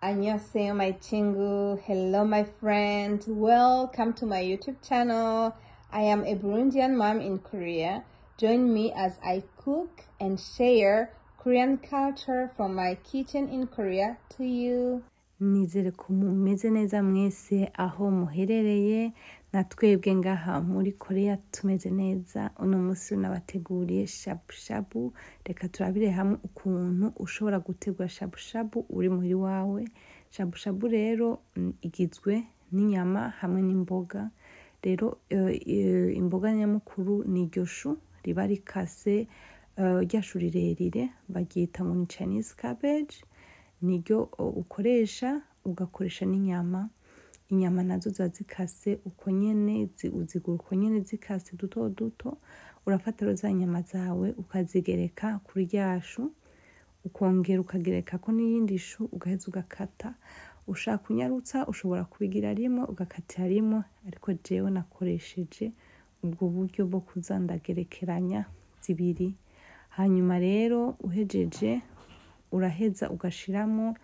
안녕하세요, my 친구. Hello, my friend. Welcome to my YouTube channel. I am a Burundian mom in Korea. Join me as I cook and share Korean culture from my kitchen in Korea to you. Nizere ko mumeze neza mwese aho muherereye. Na twebwe ngaha muri Korea tumeze neza. Uno munsi nabateguriye shabu shabu. Reka turabire hamwe ukuntu ushobora gutegura shabu shabu uri muhira iwawe. Shabu shabu rero igizwe n'inyama hamwe n'imboga. Rero imboga nyamukuru ni iryo shu riba rikase, rya shu rirerire baryita ngo ni Chinese cabbage, niryo ukoresha, ugakoresha n'inyama. Inyama nazo ziba zikase uko nyene, uzigura uko nyene zikase duto duto. Urafata rero za nyama zawe ukazigereka kuri rya shu, ukongera ukagerekako n'iyindi shu, ugaheza ugakata. Ushaka kunyarutsa ushobora kubigira rimwe, ugakatira rimwe, ariko jewe nakoresheje ubwo buryo bwo kuza ndagerekeranya zibiri. Hanyuma rero uhejeje uraheza ugashiramo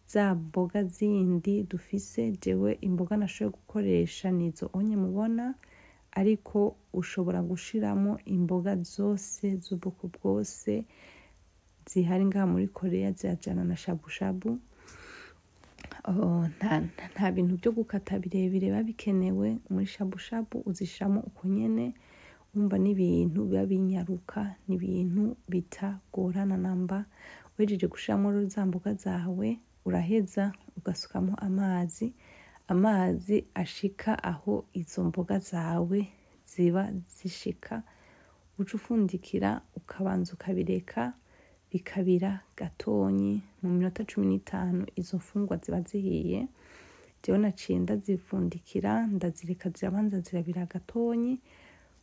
za mboga zindi dufise. Jewe imboga nashoboye gukoresha nizo onye mubona, ariko ushobora gushiramo imboga zose z'ubwoko bwose zihari ngaha muri Korea, zirajana na shabu shabu. Oh, nta bintu byo gukata birebire biba bikenewe muri shabu shabu, uzishiramo uko nyene. Umva, n'ibintu biba binyaruka, n'ibintu bitagorana namba. Uhejeje gushiramo rero za mboga zawe, uraheza ugasukamo amazi, amazi ashika aho izo mboga zawe ziba zishika. Uca ufundikira, ukabanza ukabireka bikabira gatonyi. Mu minota 15 izo mfungwa ziba zihiye. Jewe naciye ndazifundikira, ndazireka zirabanza zirabira gatonyi.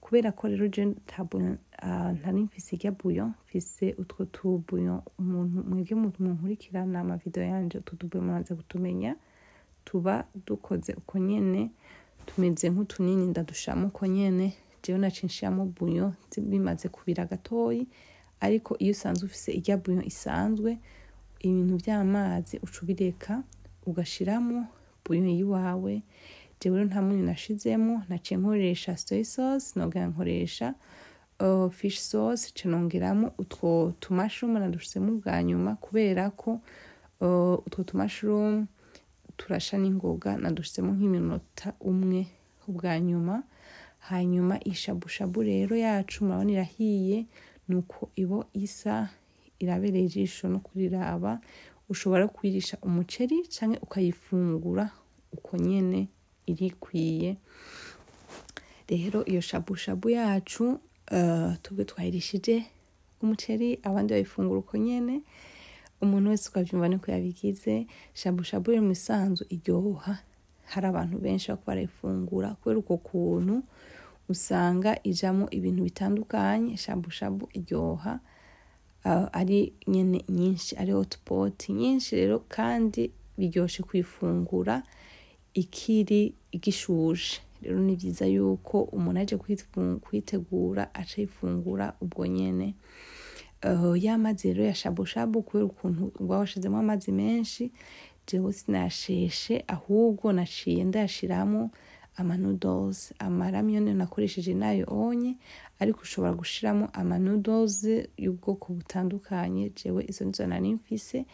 Kubera ko rero je ntari mfise irya bouillon, mfise utwo tu bouillon. Umuntu mwebwe munkurikirana ama vidéo yanje, utwo tu bouillon muraza kutumenya, tuba dukoze uko nyene, tumeze nk'utunini, ndadushiramo uko nyene. Jewe naciye nshiramo bouillon bimaze kubira gatoyi, ariko iyo usanzwe ufise irya bouillon isanzwe, ibintu vy'amazi uca ubireka, ugashiramo bouillon yiwawe. Jewe rero nta munyu nashizemo, naciye nkoresha soy sauce, nongera nkoresha fish sauce, nca nongeramo utwo tu mushroom. Nadushizemo ubwa nyuma kubera ko utwo tu mushroom turasha n'ingoga. Nadushizemo nk'iminota umwe ubwa nyuma. Hanyuma ishabushabu rero yacu murabona irahiye, nuko ibo isa, irabereye ijisho no kuriraba. Ushobora kuyirisha umuceri canke ukayifungura uko nyene, irikwiye. Rero iyo shabu shabu yacu, twebwe twayirishije umuceri, abandi bayifungura uko nyene. Umuntu wese ukavyumva niko yabigize. Shabu shabu rero mu isanzu iryoha, hari abantu benshi bariko barayifungura kubera uko kuntu usanga ijamwo ibintu bitandukanye. Shabu shabu iryoha ari nyene nyinshi, ari hotpot nyinshi. Rero kandi biryoshe kuyifungura ikiri igishushe. Rero ni vyiza yuko umuntu aje kuyitegura aca ayifungura ubwo nyene. Ya mazi rero ya shabu shabu, kubera ukuntu uba washizemo amazi menshi, jewe sinasheshe, ahubwo naciye ndayashiramwo ama noodles. Ama ramyeon nakoresheje nayo onye, ariko ushobora gushiramo ama noodles y'ubwoko butandukanye. Jewe izo nizo nari mfise,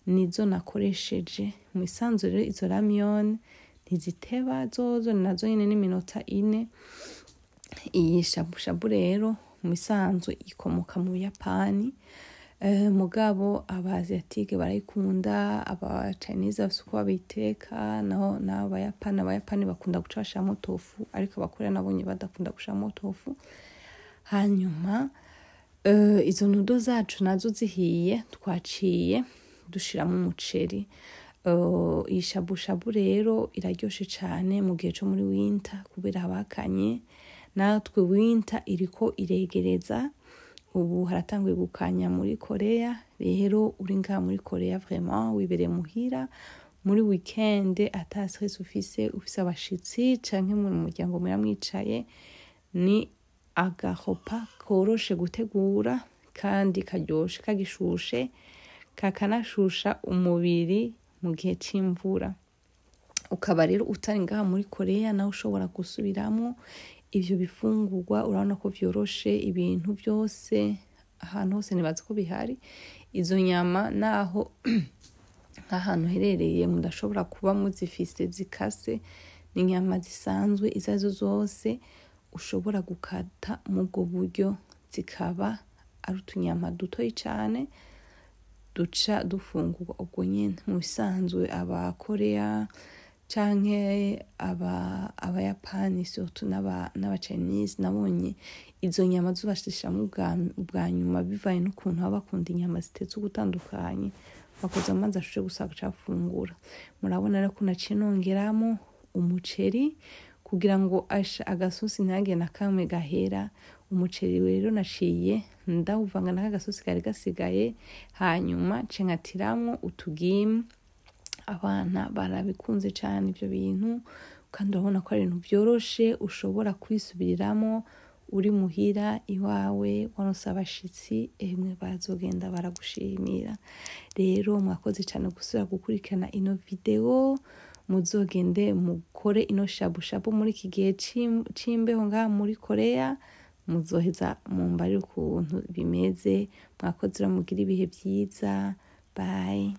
nizo nakoresheje. Mu isanzu rero izo ramyeon ntiziteba, zozo nazo nyene n'iminota 4. Iyi shabu shabu rero mu isanzu ikomoka mu Buyapani, mugabo aba asiatique barayikunda, aba Chinese bafise uko babiteka, naho n'Abayapani. Abayapani bakunda guca bashiramo tofu, ariko Abakorea nabonye badakunda gushiramo tofu. Hanyuma izo noodle zacu nazo zihiye, twaciye dushiramo umuceri. Iyi shabu shabu rero iraryoshe cane mu gihe co muri winter, kubera haba hakanye. Natwe winter iriko iregereza, ubu haratanguye gukanya muri Korea. Rero uri ngaha muri Korea, vraiment wibereye muhira muri weekend, ata stress ufise, ufise abashitsi canke mu muryango muramwicaye, ni agahopa koroshe gutegura kandi karyoshe, kagishushe, kakanashusha umubiri. mu gihe c'imvura. Ukaba rero utari ngaha muri Korea nawe ushobora gusubiramwo ivyo bifungurwa. Urabona ko vyoroshe, ibintu byose ahantu hose nibaza ko bihari. Izo nyama naho nk'ahantu herereye mudashobora kuba muzifise zikase, ni inyama zisanzwe izo arizo zose ushobora gukata mu bwo buryo, zikaba ari utunyama dutoyi cane duca dufungurwa ubwo nyene. Mu bisanzwe Abakorea canke Abayapani surtout n'Aba Chinese, nabonye izo nyama zubashishamwo ubwa nyuma, bivanye n'ukuntu baba bakunda inyama zitetse ugutandukanye, bakoza amazi ashushe gusa bacafungura. Murabona rero ko naciye nongeramo umuceri kugira ngo agasosi ntihagire na kamwe gahera. Umuceri rero naciye ndawuvanga n'aka gasosi kari gasigaye, hanyuma nce nkatiramwo utugimu. Abana barabikunze cane ivyo bintu, kandi urabona ko ari ibintu vyoroshe ushobora kwisubiriramo uri muhira iwawe, waronse abashitsi, emwe bazogenda baragushimira. Rero mwakoze cane gusubira gukurikirana ino video. Muzogende mukore ino shabu shabu muri iki gihe c'imbeho ngaha muri Korea, muzoheza mumbarire ukuntu bimeze. Mwakoze rero, mugire ibihe vyiza. Bye.